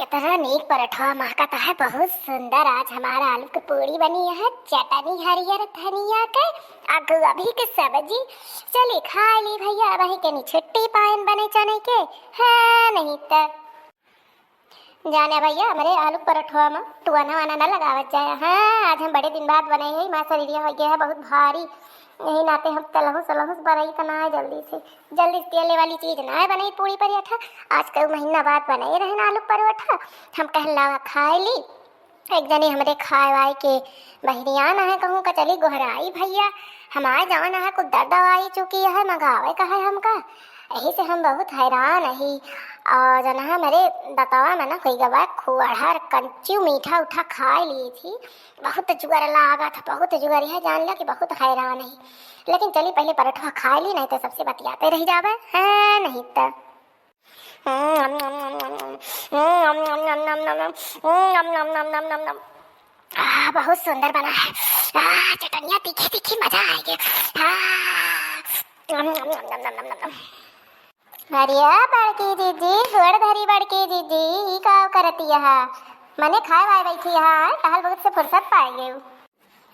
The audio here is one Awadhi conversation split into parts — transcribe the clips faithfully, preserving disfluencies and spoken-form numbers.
इतना नीक परठवा महकत है, बहुत सुंदर। आज हमारा आलू के पूड़ी बनी है, चटनी हरियर धनिया के, आ गोभी के सब्जी। चली खाइ ली भइया, अबहीं के नी छुट्टी पाएन बने चने के। हाँ, नहीं त जाने भइया, हमरे आलू परठवा में टुअना वाना न लगावत जाए। हाँ, आज हम बड़े दिन बाद बनाए है, हमार शरीरिया होइ गया है बहुत भारी, यही नाते हम तलहुस वलहुस बनाई त ना है जल्दी से, जल्दी से तेले वाली चीज ना है बनाई पूड़ी पराठा। आज कई महीना बाद बनाए रहन आलू पराठा, हम कहन लावा खाए ली। एक जनी हमरे खाए वाए के बहिरिया ना है, कहूँ का चली गोहराई भइया, हमार जवन है कुछ दर्द दवाई चुकी है, मंगावे का है हमका। यही से हम बहुत हैरान अही। और जौन है, हमरे दतवा में ना कोई गवा खोड़हर कंचू मीठा उठा खाए ली थी, बहुत जुगर लागत, बहुत जुगर है, जान लिया कि बहुत हैरान है। लेकिन चली पहले परोठवा खाए ली, नहीं तो सबसे बतियाते रह जावे, है नहीं तो। आ, बहुत सुंदर बना है। आ, चटनिया तीखी तीखी, मजा आएगी। आ, अरे बड़की जीजी, गोड़ धरी बड़की जीजी, ई का करती है? मने खाए वाए बैठी है, टहल बहुत से फुर्सत पाए गयू।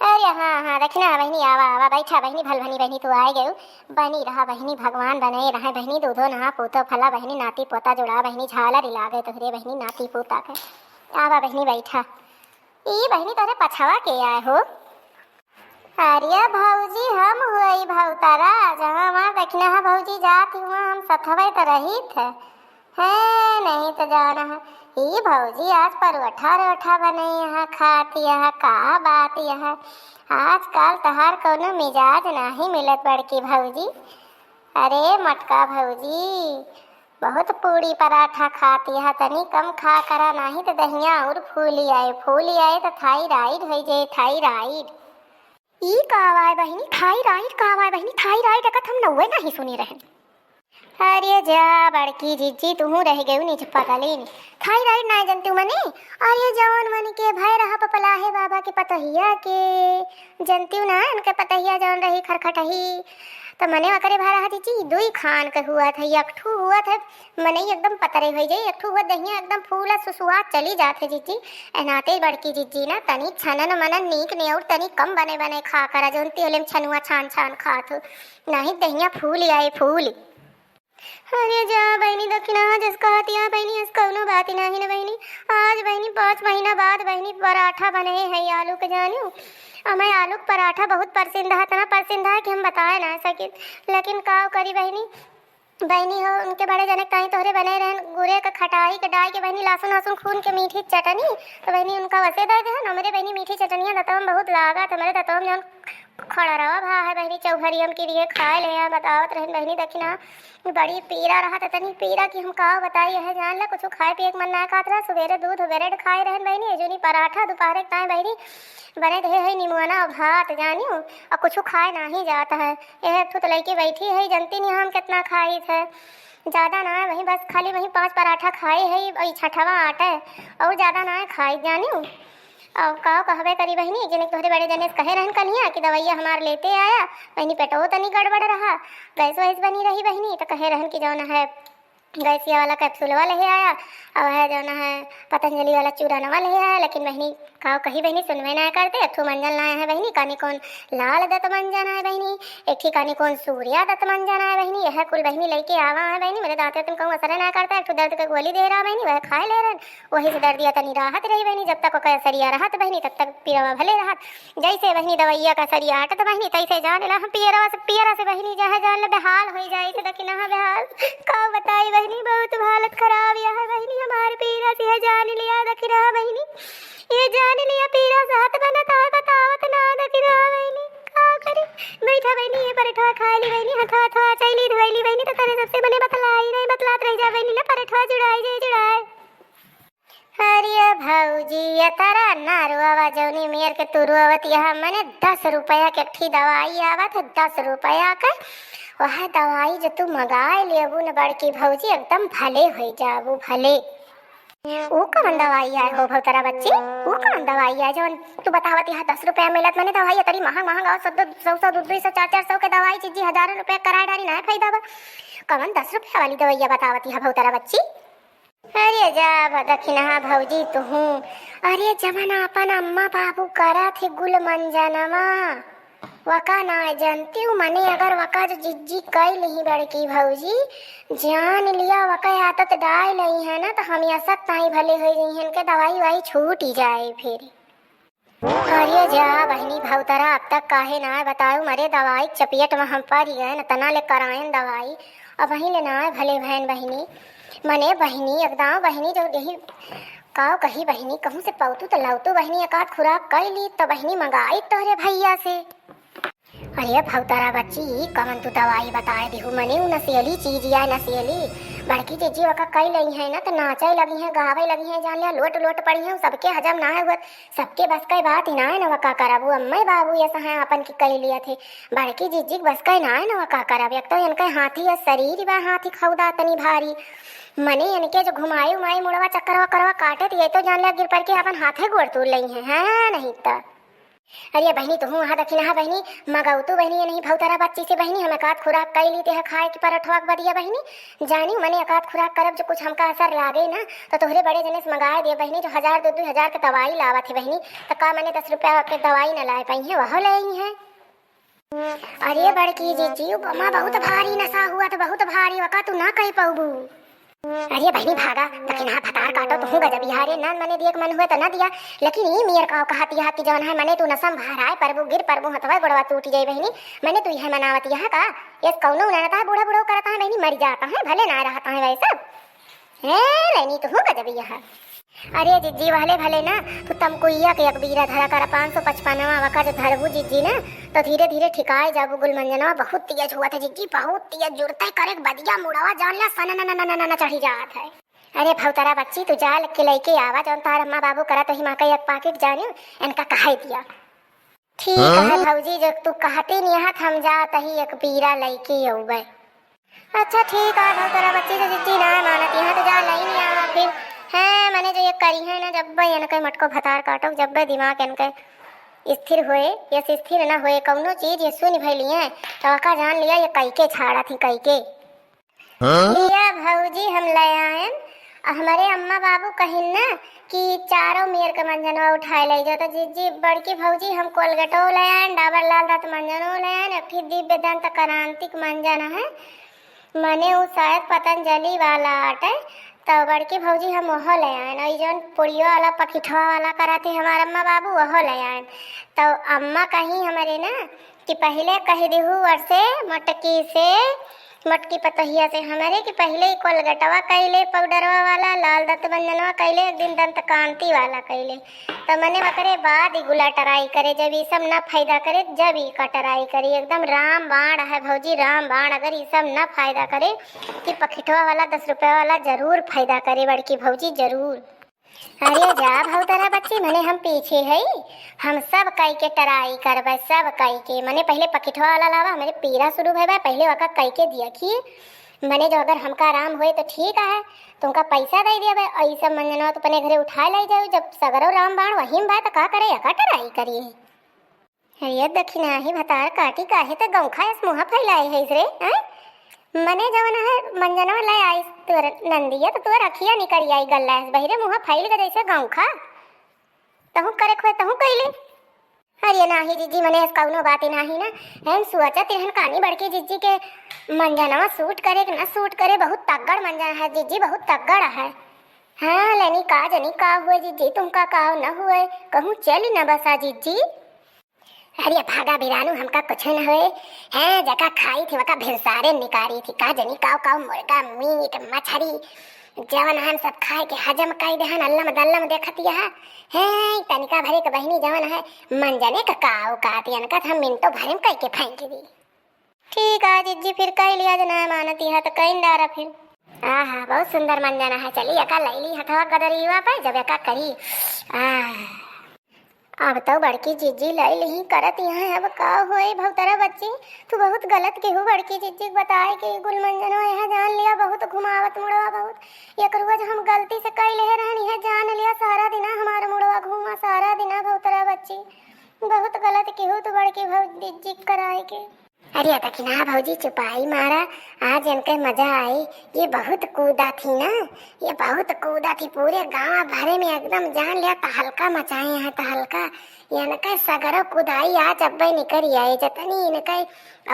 अरे हाँ, हाँ, देखी ना बहिनी, आवा, आवा, बैठा बहिनी, भल भनी बहिनी, तू आए गयू। बनी रहा बहिनी, भगवान बने रहे बहिनी, दूधो नहा, पूतो फला बहिनी, नाती पोता जुड़ा बहिनी, झालर लागे तोहरे बहिनी, नाती पोता के। आवा बहिनी, बैठा। ई बहिनी, तोहरे पछवा के आए हो? अरे भौजी, हम हुई भौतारा, जहाँ हमार दखिना है भौजी जात ही, वहाँ हम सथवे त रहित है। है नहीं त जाना है। ई भौजी, आज परोठा रोठा बनई है, खाती है, का बात है? आजकल तहार कौनो मिजाज नाही मिलत बड़की भौजी। अरे मटका भौजी, बहुत पूड़ी पराठा खाती है, तनी कम खा करा, नाही त दहिया और फूली आए, फूली आए त थाइराइड होइ जाए, थाइराइड। ई का आवाय बहिनी, थाइराइड का आवाय बहिनी, थाइराइड अकत हम नौवे नाही सुनी रहन। अरे जा बड़की जिज्जी, तुहू रह गयू निज पगलिन। थाइराइड ना जनतू मने? अरे जवन मन के भय रहा पपलाहे बाबा के पतहिया के, जनतू ना उनके पतहिया जवन रही खरखटही, त मने ओकरे भय रहा जिज्जी, दुई खान के हुआ था, एक ठू हुआ था, मनई एकदम पतरे होइ जाई, एक ठू हुआ दहिया एकदम फूला सुसुआ चली जात है जिज्जी। एनाते बड़की जिज्जी ना तनी छनन मनन नीक ने और तनी कम बने बने खा करा, जौन तेले में छनुआ छान छान खात हो, नाही दहिया फूल आए फूल। अरे जा बहिनी दखिना, जस कहतिया बहिनी, अस कौनो बात नाही न बहिनी। आज बहिनी पाँच महीना बाद बहिनी पराठा बने है आलू के, जानियो। हमें आलू के पराठा बहुत पसंद है, इतना पसंद है कि हम बताए ना सकित। लेकिन का करी बहिनी, बहिनी हो, उनके बड़े जने के ताई तोहरे बने रहन, गुरे के खटाई के डाई के बहिनी, लहसुन हसुन खून के मीठी चटनी, तो बहिनी उनका वसे दे देहन। हमरे बहिनी मीठी चटनिया दतवा में बहुत लागत, हमरे दतवा में जौन खड़रवा भा है बहिनी, चौहरी हम की दिए खाए ले हैं, बतावत रहन बहिनी, देखी ना, बड़ी पीरा रहा, तनी पीरा की हम का बताई है, जान ला, कुछ खाए पिए के मन ना कहत रहा। सुबेरे दूध ब्रेड खाए रहन बहिनी, एजुनी पराठा, दोपहरे के ताई बहिनी बने दे है निमुआना और भात, जानियो, और कुछ खाए नाही जात है। यह एक ठो तो लइके बैठी है, जनती नहीं हम कितना खाई थे। ज्यादा ना है, वही बस खाली वही पांच पराठा खाए है, वही छठवा आटे, और ज्यादा ना है खाई, जानियो। और का कहबे करी बहिनी, जिने तोहरे बड़े जने से कहे रहन कलिया कि दवाइया हमार लेते आया, बहिनी पेटो तनी गड़बड़ रहा, गैस वैस बनी रही बहिनी, तो कहे रहन कि जौन है गैसिया वाला कैप्सूलवा ले आया, और है जौन है पतंजलि वाला चूरनवा ले आया, लेकिन बहिनी का कही बहिनी, सुनबे ना करते। एक ठो मंजन लाए हैं बहिनी, कानी कौन लाल दत्त मंजन है बहिनी, एक ठे कानी कौन सूर्या दत्त मंजन है बहिनी, यह कुल बहिनी लइके आवा है बहिनी, मेरे दांते तुम कहूँ असर ना करता। एक ठो दर्द के गोली दे रहा बहिनी, वह खाए ले रहन, वही से दर्दिया तनी राहत रही बहिनी। जब तक ओकर असरिया रहत बहिनी, तब तक पीरवा भले रहत। जैसे बहिनी दवाइया का असरिया हटत बहिनी, तैसे जान ला हम पियरवा से, पियरा से बहिनी जहाँ जान ला बेहाल हो जाए, तो दखिना बेहाल। का बताई बहिनी, बहुत हालत खराब यह है बहिनी, हमारे पीरा से है जान लिया दखिना बहिनी। ये जान लिया पीरा सहत बनत है, बतावत ना दखिना बहिनी, का करी? बैठा बहिनी, ये पराठा खा ली बहिनी, हथवा हथवा चैली धोइली बहिनी, तो तने सबसे मने बतलाई नहीं, बतलात रह जा बहिनी, ना पराठा जुड़ाई जाए, जुड़ाए। अरे भौजी, ये तारा नारुआवा जौनी मेर के तुरुआवत यहाँ मने दस रुपया के एक ठी दवाई आवत है, दस रुपया के। वह दवाई जो तू मंगाए लेबू न बड़की भौजी, एकदम भले हो जाबू, भले। ऊ कवन दवाई आए हो भौतरा बच्ची? ऊ कवन दवाई आए जौन तू बतावत यहाँ दस रुपया मिलत? मने दवाई इतनी महंग महंग और सौ, सौ, सौ, दो, दो सौ, चार, चार सौ के दवाई चीजी हजारों रुपया कराए डारी ना फायदा बा। कवन दस रुपया वाली दवाइया बतावत यहाँ भौतरा बच्ची? अरे जा भ-, दखिनहा भौजी तुहूँ। अरे जवन आपन अम्मा बाबू करत ही गुल मंजनवा, वका नाय जनतिउ मने, अगर वका जो जिज्जी कइ लिही बड़की भौजी, जान लिया वका आदत डाइ लइहैं ना, त हमेशा ताईं भले होइ जइहैं, इनके दवाई ववाई छूटि जाए फिर। अरे जा बहिनी भौतरा, अब तक काहे नाय बतायू, मरे दवाई के चपेट मा हम परि गएन, अतना ले कराएन दवाई, अबहीं ले नाय भले भएन बहिनी। मने बहिनी, एकदम बहिनी, जो यही काव कही बहिनी, कहूँ से पउतू त लउतू बहिनी, एकाध खुराक कइ ली त बहिनी मंगाई तोहरे भइया से। अरे भौतरा बच्ची, ई कवन तू दवाई बताए दिहू? मने उ नसेली चीज या नसेली। बड़की जिज्जी ओका कइ लइहैं ना, त नाचइ लगिहैं, गावइ लगिहैं, जान लिया लोट लोट पड़िहैं, सबके हजम नाहीं हुअत, सबके बस कइ बात ही नाहीं न, ओका करब। उ अम्मइ बाबू ये सहाय आपन की कइ लियत ही। बड़की जिज्जी के बस कइ नाहीं न, ओका करब। एक तो इनके हाथी या शरीर बा, हाथी खौदा तनी भारी। मने इनके जो घुमाई उमाई मुड़वा चक्करवा करवा काटे, त ये तो जान लिया गिर पड़ के आपन हाथे गोड़ तूर लइहैं, हैं नहीं त। अरे बहिनी, तुहूँ वहाँ दखिनहा बहिनी, मगउतू बहिनी, ये नहीं भौतरा बच्ची से बहिनी, हम एकाध खुराक कइ ली तेह खाए के परठवा के बदिया बहिनी। जानी मने एकाध खुराक करब जो कुछ हमका असर लागे ना, त तोहरे बड़े जने से मंगाए दे बहिनी, जो हजार दो दो हजार के दवाई लावत ही बहिनी, त का मने दस रुपया के दवाई न लाए पइहैं, वहो लइहैं। अरे बड़की जिज्जी, उ बमा बहुत भारी नसा हुआ, त बहुत भारी, वका तू ना कइ पउबू। अरे बहिनी भागा, दखिनहा भतार काटो, तुहूँ गजब इहा रे, ना मने दिए के मन हुए त ना दिया, लेकिन ई मेर काव कहत यहा कि जवन है मने तू नसम भराए परबू, गिर परबू, हथवा गोड़वा टूट जाई बहिनी, मने तू इहे मनावत यहा का? यस कउनो उनानता है, बूढ़ा बूढ़ा करता है बहिनी, मरि जाता है, भले ना रहता है वैसा। हे लेनी तुहूँ गजब इहा। अरे जिज्जी वहले भले ना, तू तमकुइया के एक बीरा धरा कर, पाँच सौ पचपनवा वका जो धरबू जिज्जी ना, तो धीरे धीरे ठिकाए जाबू गुलमंजनवा, बहुत तेज हुआ था जिज्जी, बहुत तेज जुड़ते करे बदिया मुड़वा जान ला सन न न न न न न चढ़ी जात है। अरे भौतरा बच्ची, तू जा के लइके आवा, जौन तार अम्मा बाबू करा तही माँ का एक पाकिट जानियो, इनका कहाई दिया। ठीक है भौजी, जो तू कहती नहीं है, हम जात ही एक बीरा लइके अउबे। अच्छा ठीक है भौतरा बच्ची, जो जिज्जी ना मानत यहाँ तो जा लई नहीं आवा फिर। हैं, मने जो ये करी है ना, जब इनके मटको भतार काटो, जब दिमाग इनके स्थिर होए, ये स्थिर ना होए, कौनो चीज ये सुन भइली है, तो का जान लिया ये कई के छाड़ा थी, कई के। हाँ? लिया भौजी, हम ले आएन। आ हमरे अम्मा बाबू कहिन ना कि चारों मेर के मंजनवा उठाए ले जाओ, तो जिज्जी, बड़की भौजी, हम कोलगेटो ले आएन, डाबर लाल दांत मंजनो ले आएन, एक ठे दिव्य दंत क्रांतिक मंजन है, मने उ शायद पतंजलि वाला आटे, तो बड़की भौजी हम वहो ले आएन। और जौन पुड़ियो वाला, पकिठवा वाला कराते हमार अम्मा बाबू, वहो ले आएन। तो अम्मा कहीं हमरे ना कि पहिले कहि दिहू और से मोटकी से, मोटकी पतोहिया से हमरे कि पहिले ही कोलगेटवा कइले पाउडरवा वाला, लाल दंत मंजनवा कइले, एक दिन दंत कांति वाला कइले। तो मने ओकरे बाद ही गुला try करे, जब ई सब ना फायदा करे, जब ई का try करी। एकदम राम बाण है भौजी, राम बाण। अगर ई सब ना फायदा करे कि पकिठवा वाला दस रुपया वाला जरूर फायदा करे बड़की भौजी, जरूर। अरे जा भौतरा बच्ची, मने हम पीछे हई, हम सब कई के try करबे, सब कई के। मने पहिले पकिठवा वाला लावा, हमरे पीरा शुरू भइबे, पहिले ओका कई के दिया कि मने जो अगर हमका आराम होए तो ठीक है, तुमका पैसा दे दिया बे, और ई सब मंजनवा तो अपने घरे उठाए लाई जाओ, जब सगरो राम बाण वहीं बा तो का करे, एका try करी। अरे दखिनहा ही भतार काटी काहे त गौखा एस मुँह फैलाए है रे, हैं? मने जवन है मंजनवा ले आई तोर नंदिया तो तोर अखिया निकल आई गल्ला है, बहिरे मुँह फैल के जैसे गौखा। तहूँ करे खोए तहूँ कैले। अरे नाही जिज्जी, मने एस कौनो बात ही नाही ना। हम सोचत रहन कानी बड़की जिज्जी के मंजनवा suit करे कि ना suit करे, बहुत तगड़ मंजन है जिज्जी, बहुत तगड़ है। हाँ लेनी का जनी का हुए जिज्जी, तुमका का न हुए, कहूँ चली न बसा जिज्जी। अरे भागा बिरानू, हमका कुछ न होए। हैं, जका खाई थी, वका भिनसारे निकारी थी। का जनी काव काव मुर्गा, मीट, मछरी, जवन हम सब खाए के हजम कई देहन, अल्लम दल्लम देखत यह। हैं, तनिका भरे के बहिनी जवन है, मंजने का काव काती, अनका हम मिनटो भरे में कई के फेंक दी। ठीक है जिज्जी, फिर कई लिया, जो ना मानती है तो कई डारा फिर। आहा, बहुत सुंदर मंजन है। चली एका लैली हथवा गदरीवा पे, जब एका करी। आह। अब तो बड़की जिज्जी लई लिही करत यहाँ, अब का होए भौतरा बच्ची, तू बहुत गलत केहू बड़की जिज्जी के बताए के गुल मंजनवा यहाँ जान लिया, बहुत घुमावत मुड़वा बहुत। एक रोज हम गलती से कई लेहे रहन, यह जान लिया सारा दिना हमार मुड़वा घूमा, सारा दिना भौतरा बच्ची, बहुत गलत केहू तू बड़की भौ-, जिज्जी के कराए के। अरे दखिनहा भौजी, चुपाई मारा, आज इनके मजा आई। ये बहुत कूदा थी ना, ये बहुत कूदा थी। पूरे गाँव भरे में एकदम जान लिया तहलका मचाए हैं, तहलका। इनके सगरो कुदाई आज अब्बे निकरी आई, जतनी इनके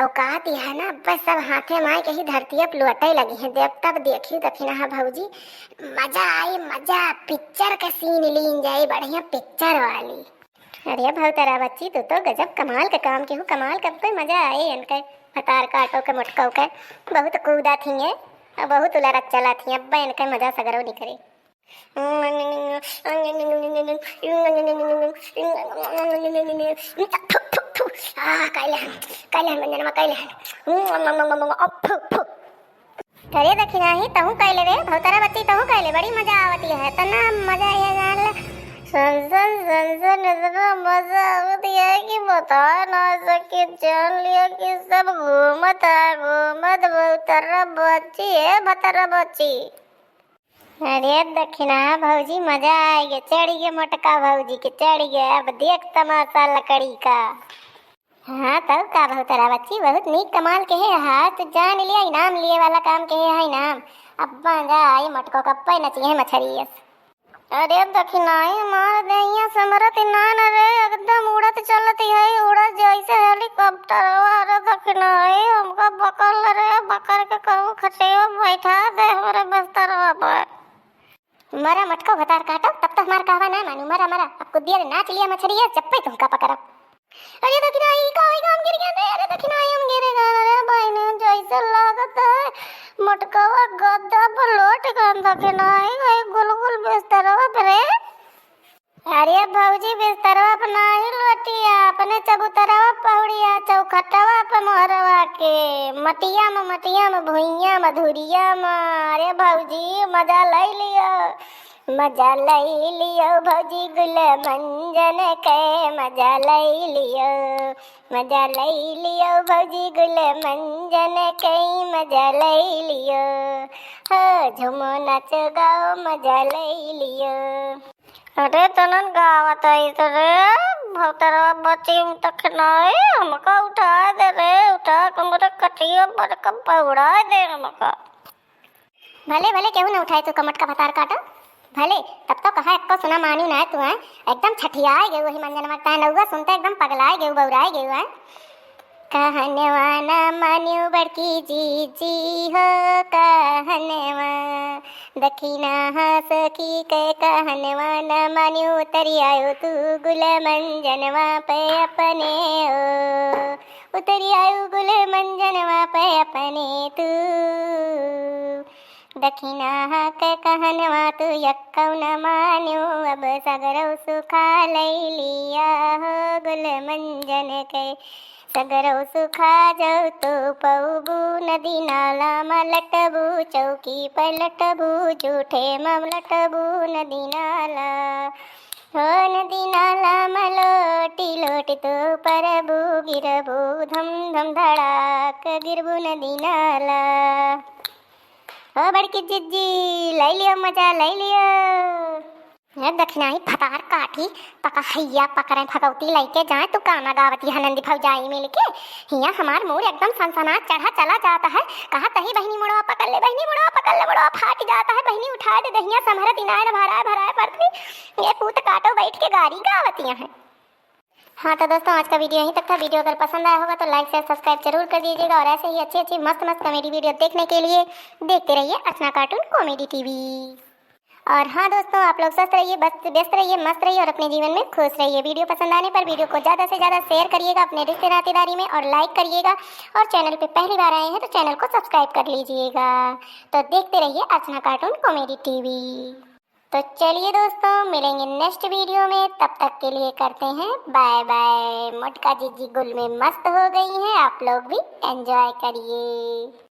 औकात है ना, अब्बे सब हाथे माए के ही धरती अब लुअटे लगी हैं। देव तब देखियो दखिनहा भौजी, मजा आई मजा, पिक्चर के सीन लीन जाई, बढ़िया पिक्चर वाली। अरे भौतरा बच्ची, तू तो गजब कमाल के काम केहू, कमाल के। अब्बे मजा आए इनके भतार काटो के मोटको के। बहुत कूदा थी ये, और बहुत उलरत चला थी। अब्बे इनके मजा सगरो निकरे। आ, कैले हन, कैले हन मंजनवा, कैले हन। अरे दखिनहा, तहूँ कैले रे, भौतरा बच्ची, तहूँ कैले, बड़ी मजा आवती है, इतना मजा ये जान ले। सन सन सन सन, इतना मजा आवती है कि बता ना सके। जान लिया कि सब घूमत है, घूमत। भौतरा बच्ची है, भौतरा बच्ची। अरे दखिनहा भौजी, मजा आए गे, चढ़ गे मोटका भौजी के, चढ़ गे। अब देख तमाशा लकड़ी का। हाँ, तब का भौतरा बच्ची, बहुत नीक कमाल के है। हाँ, तो जान लिया, इनाम लिए वाला काम के है इनाम। अब मजा आई मोटको का, अब्बे नचिए मछरियस। अरे दखिनहा, मार देहिया समरत ना न रे, एकदम उड़त चलत है, उड़त जैसे हेलीकॉप्टर। अरे दखिनहा, हमका पकड़ ले रे, पकड़ के कहूँ खटिया बैठा दे हमरे बिस्तरवा पर। मरा मोटको भतार काटो, तब तो हमार कहवा ना मानू, मरा, मरा, अब कुदिया रे नाच लिया मछरिया, जब पे तुमका पकड़ब। अरे दखिनहा, ई का होई, हम गिर गए रे, अरे दखिनहा, हम गिर गए रे, बहिनी, जैसे लागत है मोटकवा गद्दा पर लोट गए दखिनहा, ई गुलगुल बिस्तरवा पे रे। अरे भौजी, बिस्तरवा पे नाही लोटिया, अपने चबूतरवा पहुड़िया, चौखटवा पे मोहरवा के, मटिया में, मटिया में, भुइया में, धुरिया में। अरे भौजी, मजा लई लियो, मजा लई लियो भौजी गुल मंजन के, मजा लई लियो, मजा लई लियो भौजी गुल मंजन के, मजा लई लियो। हो झूमो नाचो गाओ, मजा लई लियो। अरे तनन गावत है तो रे, भौतरवा बच्ची, हम तक नहीं, हमका उठा दे रे, उठा के हमरे कटिया पर के पहुड़ा दे हमका। भले, भले, केहू न उठाए तू कमट का भतार काटो। भले, तब तो कहा एक्को सुना मान्यू ना है तू, हैं? एकदम छठियाए गयू वही मंजनवा, ताए नौवा सुनते एकदम पगलाए गयू, बौराए गयू, हैं? कहनवा ना मान्यू बड़की जीजी हो, कहनवा। दखिनहा सखी के कहनवा ना मान्यू, उतरि आयो तू गुल मंजनवा पे अपने ओ। उतरि आयो गुल मंजनवा पे अपने तू। दखिनहा के कहनवा तू यक्कौ न मान्यू, अब सगरौ सुखा लई लिया हो गुल मंजन के। सगरौ सुखा जौ तो पौबू, नदी नाला म लटबू, चौकी पर लटबू, जूठे म लटबू नदी नाला। हो नदी नाला म लोटी लोटी तो परबू, गिरबू धम धम धड़ाक, गिरबू नदी नाला। हो बड़की जिज्जी, लई लियो मजा, लई लियो। ए दखिनहा, भतार काटी, पका हैया पकड़े, भगौती लइके जाए, तू गाना गावती है नंदी भौजाई मिलके। हिया हमार मूड एकदम सनसना चढ़ा चला जाता है। कहा तही बहिनी मुड़वा पकड़ ले, बहिनी मुड़वा पकड़ ले, मुड़वा फाट जाता है, बहिनी उठा दे दहिया, संभरत इनाय न भराए भराए पड़ती। ये पूत काटो बैठ के गारी गावतिया है। हाँ तो दोस्तों, आज का वीडियो यहीं तक था। वीडियो अगर पसंद आया होगा तो like, share, subscribe जरूर कर दीजिएगा और ऐसे ही अच्छी अच्छी मस्त मस्त कॉमेडी वीडियो देखने के लिए देखते रहिए अर्चना कार्टून कॉमेडी टीवी। और हाँ दोस्तों, आप लोग स्वस्थ रहिए, बस व्यस्त रहिए, मस्त रहिए और अपने जीवन में खुश रहिए। वीडियो पसंद आने पर वीडियो को ज़्यादा से ज़्यादा शेयर करिएगा अपने रिश्ते नातेदारी में और लाइक करिएगा और चैनल पे पहली बार आए हैं तो चैनल को सब्सक्राइब कर लीजिएगा। तो देखते रहिए अर्चना कार्टून कॉमेडी टीवी। तो चलिए दोस्तों, मिलेंगे नेक्स्ट वीडियो में, तब तक के लिए करते हैं बाय बाय। मोटका जीजी गुल में मस्त हो गई हैं, आप लोग भी एंजॉय करिए।